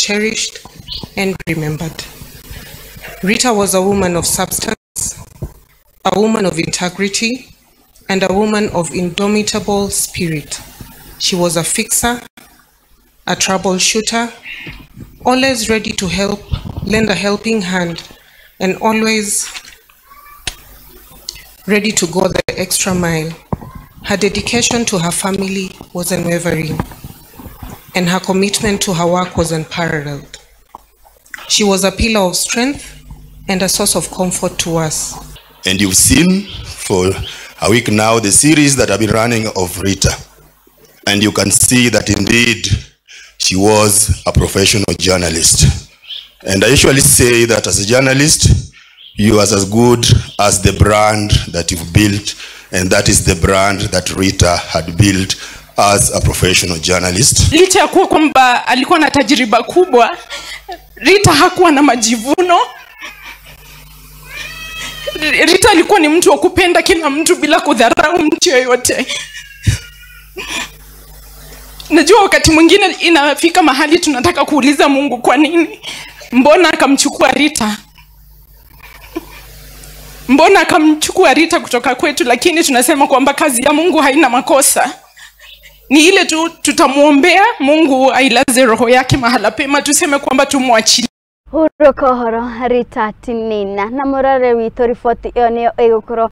cherished and remembered. Rita was a woman of substance, a woman of integrity, and a woman of indomitable spirit. She was a fixer, a troubleshooter, always ready to help, lend a helping hand, and always ready to go the extra mile. Her dedication to her family was unwavering, and her commitment to her work was unparalleled. She was a pillar of strength and a source of comfort to us. And you've seen for a week now the series that I've been running of Rita. And you can see that indeed she was a professional journalist. And I usually say that as a journalist, you are as good as the brand that you've built, and that is the brand that Rita had built as a professional journalist. Licha ya kuwa kwamba alikuwa na tajriba kubwa, Rita hakuwa na majivuno. Rita alikuwa ni mtu wa kupenda kila mtu bila kudharau mtu yeyote. Najua wakati mwingine inafika mahali tunataka kuuliza Mungu kwa nini? Mbona akamchukua Rita? Mbona akamchukua Rita kutoka kwetu? Lakini tunasema kwamba kazi ya Mungu haina makosa. Ni ile tu tutamuombea Mungu ailaze roho yake mahala pema, tuseme kwamba tumwachilie. Huruka horo Rita Tinina na murare witũ riboti ĩyo nĩyo ĩgũkorwo.